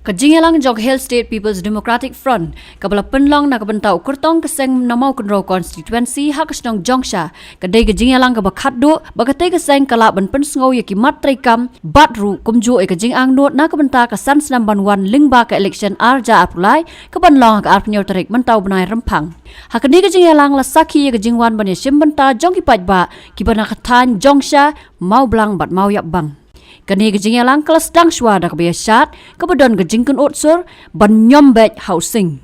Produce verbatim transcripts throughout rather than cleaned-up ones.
Ka jingïalang jong Hill State People's Democratic Front kaba la pynlong na ka bynta u kyrtong ka seng na Mawkynrew Constituency ha ka shnong Jongsha, ka dei ka jingïalang kaba khatduh ba katei ka seng ka lah ban pynsngew ïa ki mat treikam bad ruh kumjuh ïa ka jingangnud na ka bynta ka san snem ban wan lyngba ka election ar hajar arphew lai ka ban long ha ka arphew hynñiew tarik mynta u bnai Rymphang. Ha kane ka jingïalang la sakhi ïa ka jingwan ban ïashim bynta jong ki paidbah kiba na ka thaiñ Jongsha, Mawblang bad Mawiapbang. Kane ka jingïalang ka la sdang shuwa da kaba ïashad kaba don ka jingkynnoh sur ban ñiom beit ha u sing.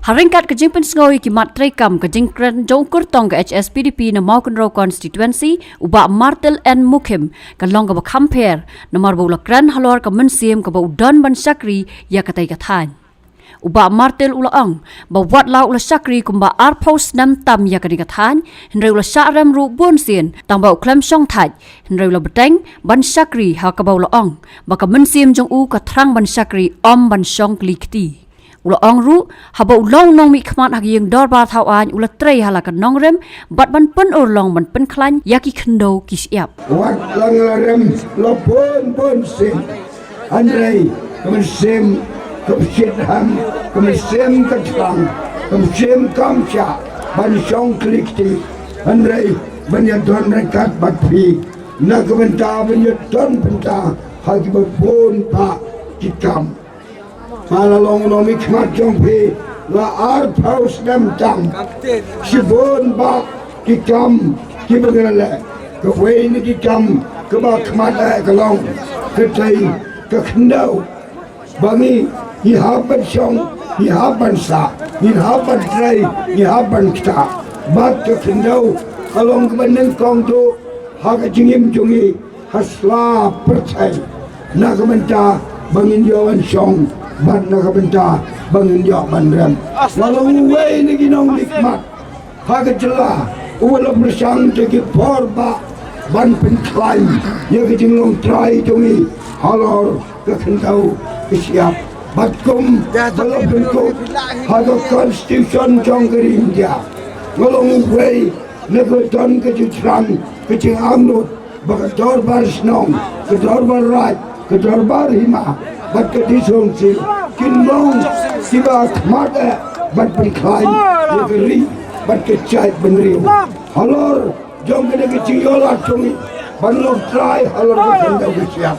Ha ryngkat ka jingpynsngew ïa ki mat treikam, ka jingkren jong u kyrtong ka H S P D P na Mawkynrew Constituency, u Bah Martil N Mukhim, ka long kaba kham pher namar ba u la kren halor ka mynsiem kaba u don ban shakri ïa katei ka thaiñ. U Bah Martil u la ong ba wat la u la shakri kumba arphew snem tam ïa kane ka thaiñ, hynrei u la shah rem ruh bun sien tang ba u khlem shong thait, hynrei u la bteng ban shakri ha kaba u la ong ba ka mynsiem jong u ka thrang ban shakri, ym ban shong kli kti. U la ong ruh, haba u long nongmihkhmat ha ka ïing dorbar thaw aiñ, u la trei ha la ka nongrim bad ban pynurlong ban pynkhlaiñ ïa ki khyndew ki shyiap. Wat la nga la rem la bun bun sien, hynrei ka mynsiem ka pynshit ham, ka mynsiem ka thrang, ka mynsiem kam shah ban shong kli kti, hynrei ban ïadon ryngkat bad phi na ka bynta ban ïadon bynta ha kiba bun bah ki kam. Nga la long nongmihkhmat jong phi la arphew snem tam. Shibun bah ki kam kiba nga la leh. Kawei na ki kam kaba khmat eh ka long katei ka khyndew ba ngi, ngi hap ban shong, ngi hap ban sah, ngi hap ban trei, ngi hap ban ktah. Bad ka khyndew ka long kaba nyngkong duh ha ka jingim jong ngi ha sla pyrthei, na ka bynta ba ngin ïoh ban shong bad na ka bynta ba ngin ïoh ban rem. Nga long uwei na ki nongmihkhmat ha ka jylla uba la pyrshang da ki bor bah ban pynkhlaiñ ïa ka jinglong trai jong ngi halor ka khyndew ka shyiap. Bad kumba la pynkup ha ka Constitution jong ka ri India, nga long uwei na kiba don ka jingthrang, ka jingangnud ba ka dorbar shnong, ka dorbar raid, ka dorbar hima bad ka district council kin long kiba khmat eh ban pynkhlaiñ ïa ka ri bad ka jaitbynriew. Halor jong kane ka jingïoh lad jong ngi ban long trai halor ka khyndew ka shyiap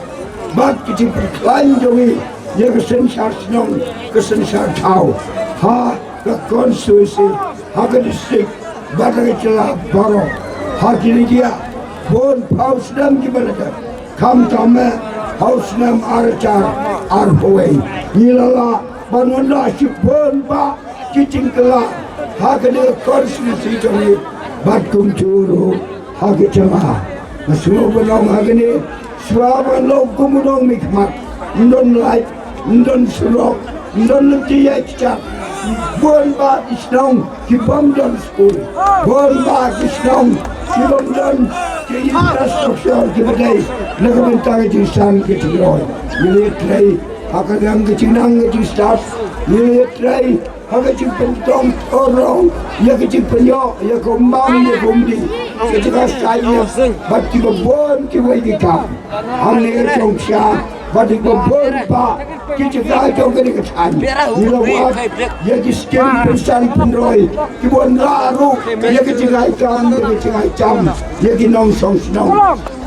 bad ka jingpynkhlaiñ jong ngi ïa ka synshar shnong, ka synshar thaw, ha ka constituency, ha ka district bad ha ka jylla baroh. Ha kine ki bun phew snem kiba la dep, khamtam eh ha u snem ar hajar arphew wei, ngi la lah ban wanrah shibun bah ki jingkylla ha kane ka constituency jong ngi bad kumjuh ruh ha ka jylla. Nga sngew ban ong ha kane, shuwa ban long kum u nongmihkhmat, ym don light, ym don surok, ym don lynti ïaid kjat. Bun bah ki shnong ki bym don skul, bun bah ki shnong ki bym don ki infrastructure kiba dei na ka bynta ka jingshan ka jingroi. Ngi la ïatrei ha ka liang ka jingnang ka jingstad, ngi la ïatrei ha ka jingpyntrong pynrong ïa ka jingpynïoh ïa ka ummat, ïa ka umdih, ka jingïasaiñ bad kiba bun kiwei ki kam. Hangne ka Jongsha bad kiba bun bah ki jaka jong kane ka thaiñ, ngi la wad ïa ki skim pynsan pynroi kiba wanrah ruh ïa ka jingai kam, ïa ka jingai jam ïa ki nongshong shnong.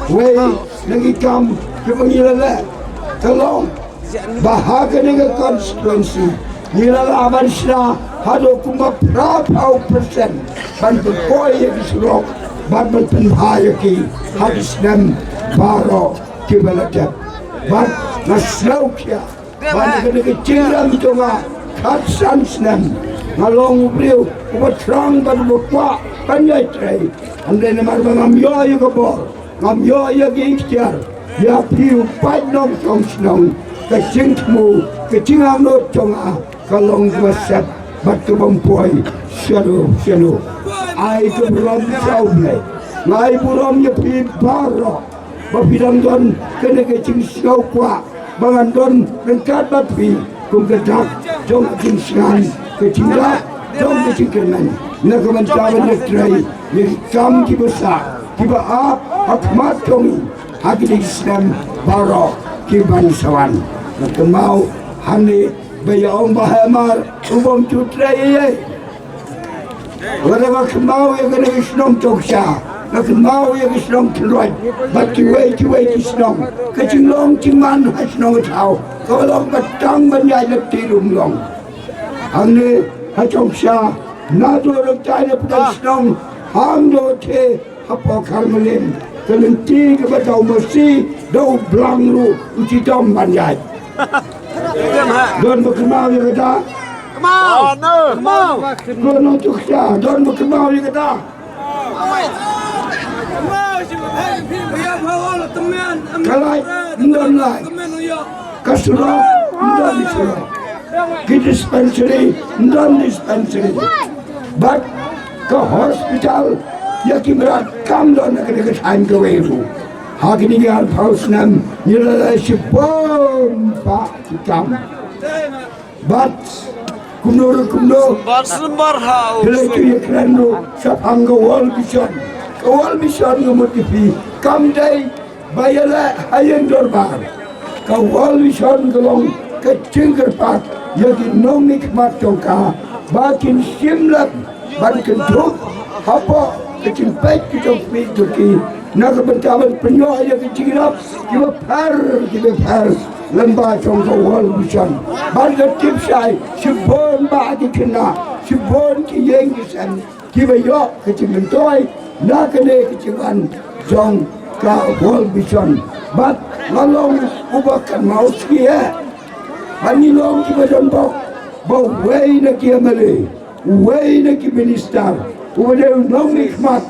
Wei na ki kam kiba ngi la leh ka long ba ha kane ka constituency ngi la lah ban shna haduh kumba phra phew percent ban pynpoi ïa ki surok bad ban pynbha ïa ki ha ki snem baroh kiba la dep. Bad nga sngewkhia ba na kane ka jingrem jong nga khatsan snem nga long u briew uba thrang bad uba kwah ban ïatrei. Hynrei namar ba ngam ïoh ïa ka bor, Ngam ïoh ïa ki ikhtiar ïa phi u paid nongshong shnong. Ka jingthmu, ka jingangnud jong nga ka long kaba sep bad kabym poi shano shano. Ai ka burom sha U Blei. Nga ai burom ïa phi baroh ba phi dang don kane ka jingsngewkwah ba ngan don ryngkat bad phi kum ka dak jong ka jingsngew, ka jingdak jong ka jingkyrmen, na ka bynta ban ïatrei ïa ki kam kiba sah kiba ap ha khmat jong ngi ha ki jingsngew baroh kiban sa wan. Nga kynmaw hangne ba ïa ong Bah Hemar u bym ju trei ei ei. Lada nga kynmaw ïa kane ka shnong Jongksha, nga kynmaw ïa ka shnong Tynroi bad kiwei kiwei ki shnong, ka jinglong jingman ha shnong Thaw ka long ba tang ban ïaid lynti ruh long. Hangne ha Jongksha, naduh Rangtai na pdeng shnong, hangto te hapoh Kharmalim, ka lynti kaba da u masi da u blang ruh u shitom ban ïaid. Don ba kynmaw ïa kata? Kynmaw. Kynmaw. Ko nong Jongksha, don ba kynmaw ïa kata? Ka light ym don, light ka surok ym don, surok ki dispensary ym don, dispensary bad ka hospital ïa ki mrad kam don ha kane ka thaiñ kawei ruh. Ha kine ki arphew snem ngi la leh shibun bah ki kam. Bad kumno ruh kumno, Bar slembar ha u hynrei soi. Ki ïakren ruh shaphang ka World Vision. Ka World Vision, nga mut ïa phi, kam dei ba ïaleh ha ïing dorbar. Ka World Vision ka long ka jingkyrpad ïa ki nongmihkhmat jong ka ba kin shim lem ban kynthup hapoh ka jingpeit ka jong ki jong ki na ka bynta ban pynïoh ïa ka jingïarap kiba pher kiba pher lyngba jong ka World Vision. Bad nga tip shai shibun bah ki khynnah, shibun ki ïing ki sem kiba ïoh ka jingmyntoi na kane ka jingwan jong ka World Vision. Bad nga long uba kynmaw shisha, ba ngi long kiba donbok ba uwei na ki M L A, uwei na ki minister, uba dei u nongmihkhmat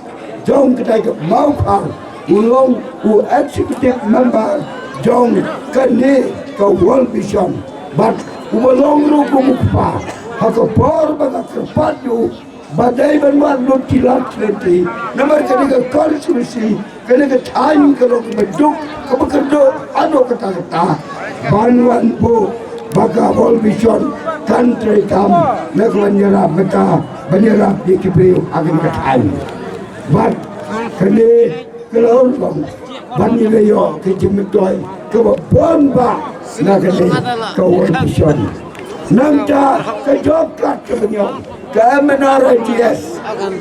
jong katei ka Mawphar, u long u executive member jong kane ka World Vision. Bad uba long ruh kum u kpa ha ka por ba nga kyrpad ïa u ba dei ban wan lut ki lad ki lynti namar kane ka constituency, kane ka thaiñ ka long kaba duk kaba kyrduh haduh katta katta ban wan buh ba ka World Vision kan trei kam na ka ban ïarap bynta, ban ïarap ïa ki briew ha kane ka thaiñ. Bad kane ka la long ban ïa la ïoh ka jingmyntoi kaba bun bah na kane ka World Vision. Nangta ka job card kaba ngi ong ka M N R I G S.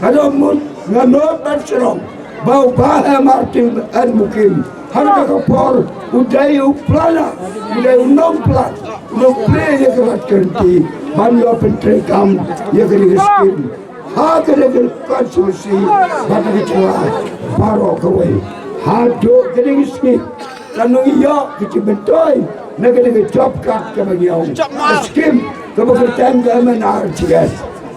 Nga dang mut, nga nud ban sngewthuh ba u Bah Martin N Mukim ha kata ka por u dei u planner, u dei u nongplan, u nongplie ïa ka lad ka lynti ban ïoh pyntreikam ïa kane ka skim ha kane ka constituency bad ha ka jylla baroh kawei. Haduh kane ka sngi lano ïoh ka jingmyntoi na kane ka job card kaba ngi ong, ka skim kaba kyrteng ka M N R G S.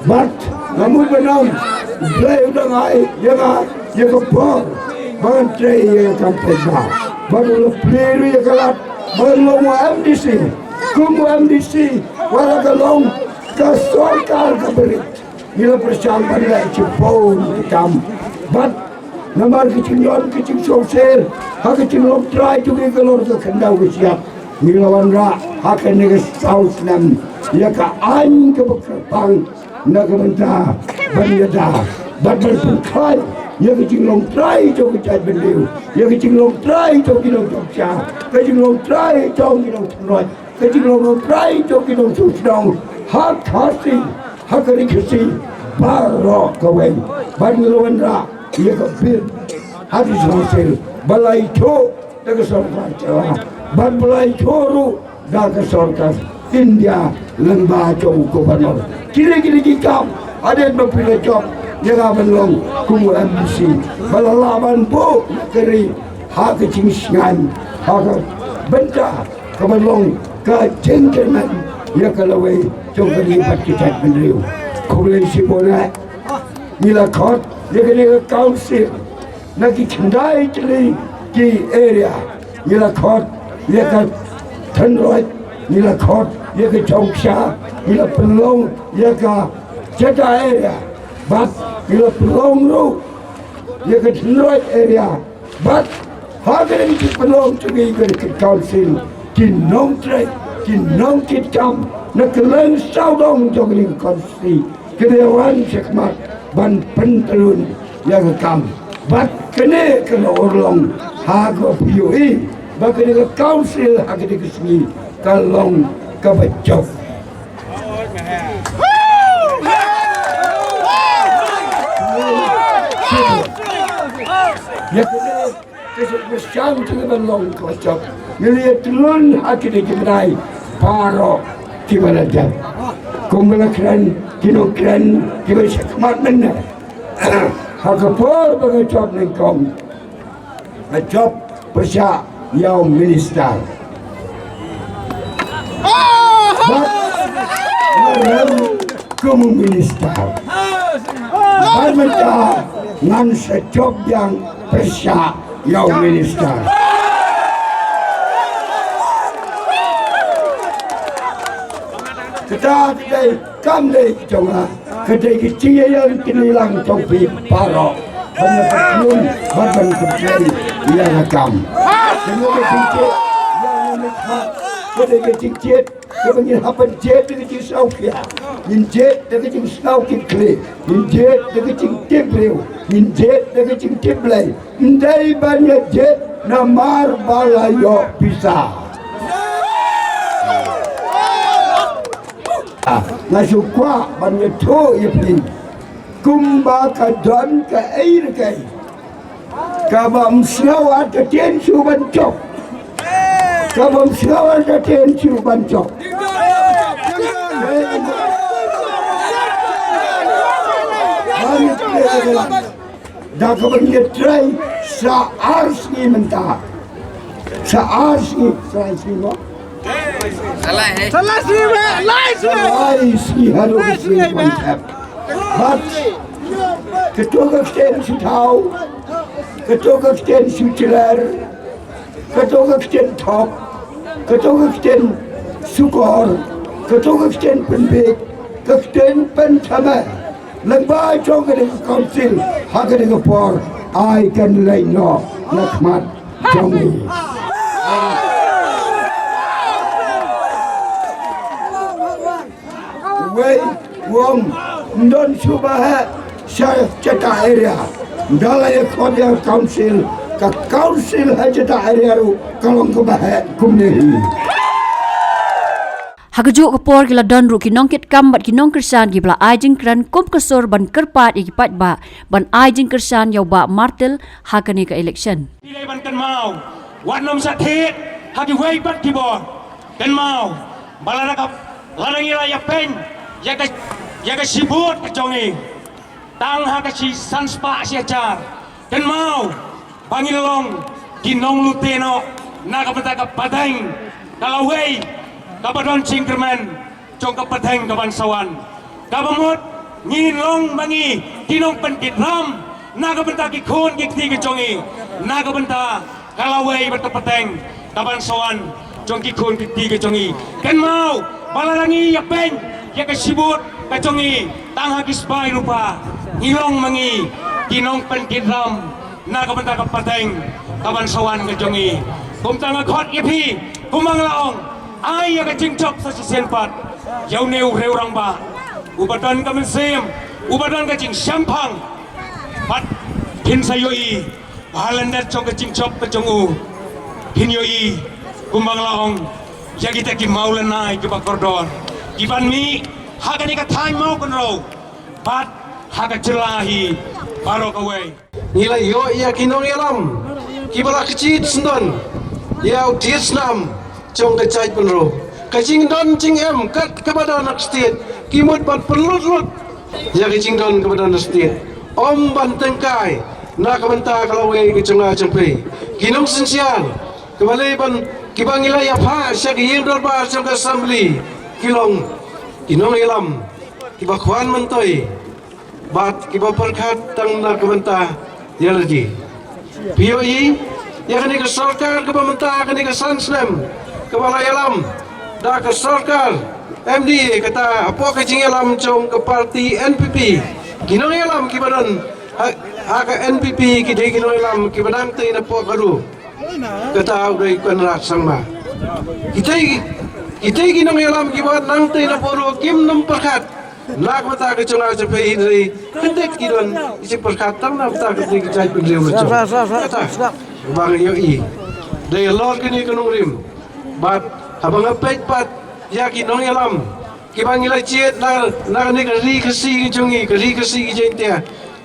Bad nga mut ban ong, U Blei u dang ai ïa nga ïa ka bor ba ngan trei ïa ka kam paidbah. Bad u la plie ruh ïa ka lad ba ngan long u M D C. Kum u M D C wat la ka long ka sorkar kaba rit, ngi la pyrshang ban leh shibun ki kam. Bad namar ka jingïon ka jingsngewsih ha ka jinglong trai jong ngi ka lor ka khyndew ka shyiap, ngi la wanrah ha kane ka saw snem ïa ka aiñ kaba kyrpang na ka bynta ban ïada bad ban pynkhlaiñ ïa ka jinglong trai jong ka jaitbynriew, ïa ka jinglong trai jong ki nong Jongksha, ka jinglong trai jong ki nong Tynroi, ka jinglong trai jong ki nongshong shnong ha Khasi, ha ka ri Khasi baroh kawei. Bad ngi la wanrah ïa ka bill ha ka council ba la ithuh da ka sorkar jylla bad ba la ithuh ruh da ka sorkar India lyngba jong u governor. Kine kine ki kam hadien ba phi la jop ïa nga ban long kum u M D C ba la lah ban buh ka ri ha ka jingsngewsih, ha ka bynta kaba long ka jingkyrmen ïa ka lawei jong ka ri bad ka jaitbynriew. Khublei shibun eh. Ngi la khot ïa kane ka council na ki khyndai tylli ki area, ngi la khot ïa ka Thynroit, ngi la khot ïa ka Jongksha, ngi la pynlong ïa ka Jata area, bad ngi la pynlong ruh ïa ka Thynroit area, bad ha kane ka jingpynlong jong ngi ka council, ki nongtrei, ki nongkitkam na kylleng sawdong jong ka constituency, ki dei wan shakhmat ban pyntreikam ïa ka kam. Bad kane ka la urlong ha ka P O E, bad kane ka council ha kane ka sngi ka long kaba jop. Ïa kane ka shu pyrshang te ban long kaba jop. Ngi la ïa tylli ha kine ki bnai baroh kiba la dep. Kumba la kren ki nongkren kiba shakhmat mynne, ha ka por ba nga jop nyngkong, nga jop pyrshah ïa u minister. Bad nga rem kum u minister. Bad mynta ngan sa jop biang pyrshah ïa u minister. Kata ka dei kam dei jong nga, ka dei ka jingïalang kynliang jong phi baroh ban ïa pynlong bad ban pynlong ïa ka kam. Ka dei ka jingjied ïa u minister, ka dei ka jingjied kaba ngin hap ban jied da ka jingsngewkhia, ngin jied da ka jingsngewkhia, ngin jied da ka jingtip briew, ngin jied da ka jingtip Blei. Ym dei ban ïa jied namar ba la ïoh pisa. Ah, nga shu kwah ban ïathuh ïa phi kumba ka don kaei re kaei kaba ym sngew ar ka tien shu ban jop. Kaba ym sngew ar ka tien shu ban jop. Da kaba ngi trei sa ar sngi mynta. Sa ar sngi, sa ar sngi mo. Sa lai sngi, lai sngi. Sa lai sngi haduh ka sngi ban thep. Bad kato ka ktien shu thaw, kato ka ktien shu jler, kato ka ktien thok, kato ka ktien shukor, kato ka ktien pynbiej, ka ktien pynthame. Lyngba jong kane ka council ha kane ka por, ai kan leit noh na khmat jong ngi. Wei, wong, ym don shuh ba heh sha Jata area. Ynda la ïa khot ïa ka council, ka council ha Jata area ruh ka long kaba heh kumne hi. Ha kajuh ka por ki la don ruh ki nongkitkam bad ki nongkyrshan kiba la ai jingkren kum ka sur ban kyrpad ïa ki paidbah ban ai jingkyrshan ïa u Bah Martel ha kane ka election. Phi dei ban kynmaw, wat nym shah thied ha kiwei pat ki bor. Kynmaw ba lada ka, lada ngi la ïa pyn ïa ka, ïa ka shibut ka jong ngi, tang ha ka shi san spah shi hajar. Kynmaw ba ngi long ki nonglute noh na ka bynta ka pateng ka lawei kaba don jingkyrmen jong ka pateng ka ban sa wan. Kaba mut ngin long ma ngi ki nongpynkit ram na ka bynta ki khun ki kti ki jong ngi, na ka bynta ka lawei bad ka pateng ka ban sa wan jong ki khun ki kti ki jong ngi. Kynmaw ba lada ngi ïa pyn ïa ka shibut ka jong ngi tang ha ki sbai rupa, ngi long ma ngi ki nongpynkit ram na ka bynta ka pateng ka ban sa wan ka jong ngi. Kumta nga khot ïa phi, kumba nga la ong, ai ïa ka jingjop sa shisien pat ïa une u riew rangbah uba don ka mynsiem, uba don ka jingshemphang. Bad phin sa ïohi ba ha lyndet jong ka jingjop ka jong u, phin ïohi kumba nga la ong, ïa kita ki mawlynnai kiba kordor ki ban mih ha kane ka thaiñ Mawkynrew bad ha ka jylla hi baroh kawei. Ngi la ïoh ïa ki nongïalam kiba la kjit syndon ïa u tied snam jong ka jaitbynriew. Ka jingdon jingem kat kaba don ha ka state ki mut ban pynlut lut ïa ka jingdon kaba don ha ka state, ym ban tyngkai na ka bynta ka lawei ka jong nga jong phi. Ki nongsynshar kiba leh ban, kiba ngi la ïa phah sha ka ïing dorbar jong ka assembly ki long ki nongïalam kiba khwan myntoi bad kiba pyrkhat tang na ka bynta ïa lade. Phi ïohi ïa kane ka sorkar kaba mynta, kane ka san snem kaba la ïalam da ka sorkar M D A, kata hapoh ka jingïalam jong ka parti N P P. Ki nongïalam kiba don ha, ha ka N P P ki dei ki nongïalam kiba nang tei napoh ka ru. Kata u dei Conrad Sangma. Kitei, kitei ki nongïalam kiba nang tei napoh ru kim nym pyrkhat na ka bynta ka jong nga jong phi, hynrei khyndiat ki don ki jingpyrkhat tang na ka bynta ka jingjaitbynriew la jong. Kata ba nga ïohi da halor kane ka nongrim. Bad haba nga peit pat ïa ki nongïalam kiba ngi la jied na, na kane ka ri Khasi ka jong ngi, ka ri Khasi ka Jaiñtia,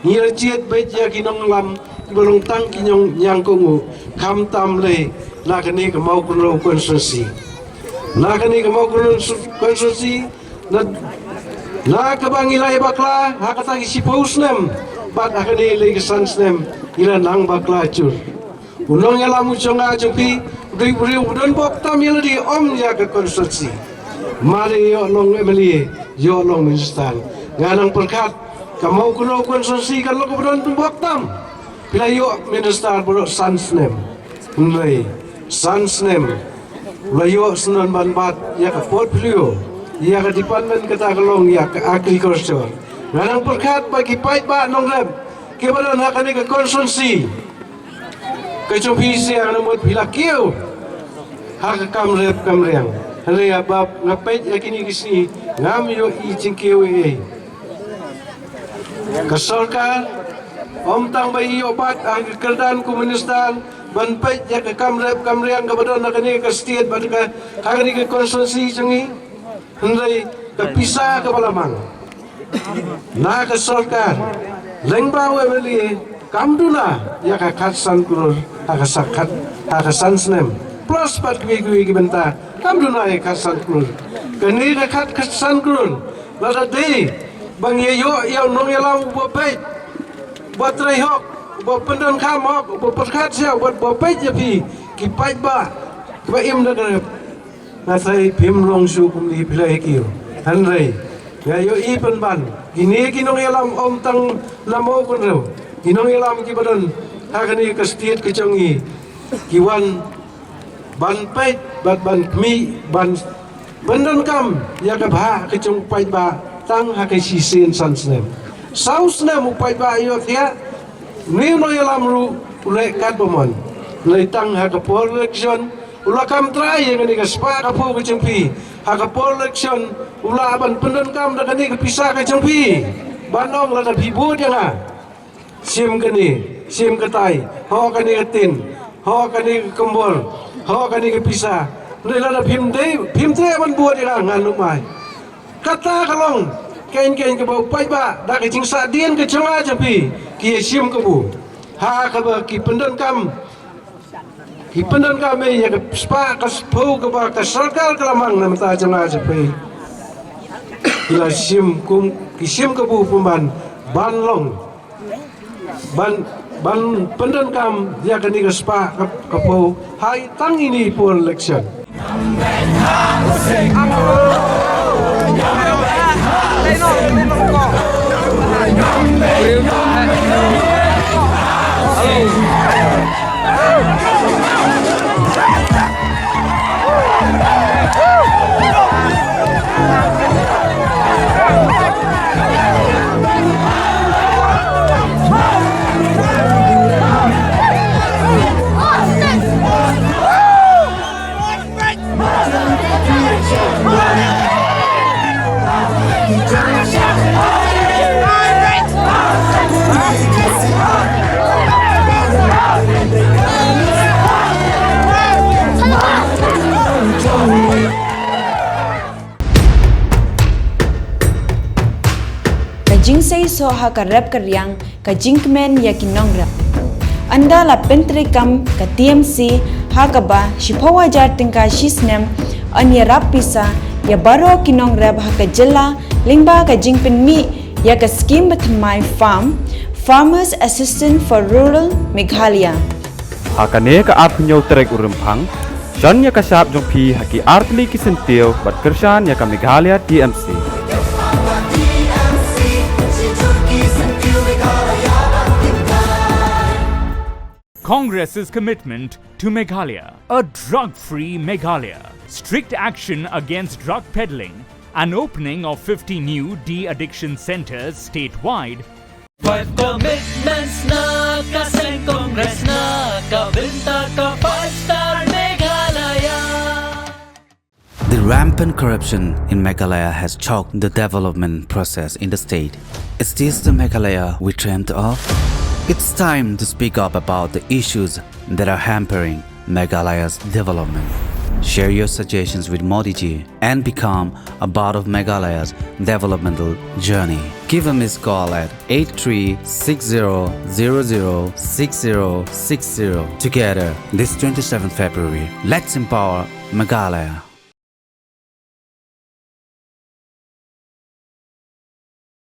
ngi la jied beit ïa ki nongïalam kiba long tang ki nongñiang kohnguh, khamtam lei na kane ka Mawkynrew constituency. Na kane ka Mawkynrew constituency, na, na kaba ngi la ïa bakla ha kata ki shiphew snem, bad ha kane lei ka san snem ngi la nang bakla jur. U nongïalam u jong nga jong phi u dei u briew u don bok tam ïa lade, ym ïa ka constituency. Mar ïoh long M L A, ïoh long minister. Nga nang pyrkhat ka Mawkynrew constituency ka long kaba don bok tam. Phi la ïoh minister baroh san snem. Hynrei san snem u la ïoh snem ban bat ïa ka portfolio, ïa ka department kata ka long ïa ka agriculture. Nga nang pyrkhat ba ki paidbah nongrep kiba don ha kane ka constituency ka jong phi, sha nga namut phi la kiew ha ka kam rep kam riang. Hynrei haba nga peit ïa kine ki sngi ngam ïohi jingkiew ei ei. Ka sorkar ym tang ba ïoh bat ha ka kyrdan u minister ban peit ïa ka kam rep kam riang kaba don ha kane ka state bad ka, ha kane ka constituency jong ngi. Hynrei ka pisa kaba la mang na ka sorkar lyngba u M L A kam duna ïa ka khatsan klur ha ka sa khat, ha ka san snem. Plus pat kiwei kiwei ki bynta kam duna ïa ka khatsan klur. Kane ka khat, khatsan klur lada dei ba ngi ïoh ïa u nongïalam uba peit, uba trei hok, uba pyndonkam hok, uba pyrkhat sha, uba, uba peit ïa phi ki paidbah kiba im da ka rep. Nga sa ïa phim long shuh kumne phi la ïa kiew. Hynrei nga ïohi pynban kine ki nongïalam ym tang na Mawkynrew, ki nongïalam kiba don ha kane ka state ka jong ngi ki wan ban peit bad ban khmih ban pyndonkam ïa ka bhah ka jong u paidbah tang ha ka shisien san snem. Saw snem u paidbah ïohthiah, une u nongïalam ruh u leh katba mon. Hynrei tang ha ka por election u la kam trai ïa kane ka spah ka phew ka jong phi. Ha ka por election u lah ban pyndonkam da kane ka pisa ka jong phi ban ong lada phi vote ïa nga, shim kane, shim katai, ho kane ka tin, ho kane ka kombor, ho kane ka pisa. Hynrei lada phim dei, phim treh ban vote ïa nga, ngan ym ai. Kata ka long keiñ keiñ kaba u paidbah da ka jingsahdien ka jong nga jong phi ki ïa shim kabu. Ha kaba ki pyndonkam, ki pyndonkam ïa ka spah ka phew kaba ka sorkar ka la mang na bynta jong nga jong phi. Ki la shim kum, ki shim kabu pynban ban long, ban, ban pyndonkam ïa kane ka spah ka, ka phew ha i tang ine i por election. Ka jingseisoh ha ka rep ka riang, ka jingkmen ïa ki nongrep. Ynda la pyntreikam ka T M C ha kaba shiphew hajar tyngka shi snem, yn ïarap pisa ïa baroh ki nongrep ha ka jylla lyngba ka jingpynmih ïa ka skhim bathymmai farm, Farmers Assistance for Rural Meghalaya. Ha kane ka arphew hynñiew tarik u Rymphang, shon ïa ka shap jong phi ha ki artylli ki syntiew bad kyrshan ïa ka Meghalaya T M C. Congress's commitment to Meghalaya, a drug-free Meghalaya, strict action against drug peddling, and opening of fifty new de-addiction centers statewide. Five commitments na ka seng Congress na ka bynta ka five star Meghalaya. The rampant corruption in Meghalaya has choked the development process in the state. Is this the Meghalaya we dreamt of? It's time to speak up about the issues that are hampering Meghalaya's development. Share your suggestions with Modi ji and become a part of Meghalaya's developmental journey. Give a missed call at eight three six zero zero zero six zero six zero. Together, this twenty-seventh February, let's empower Meghalaya.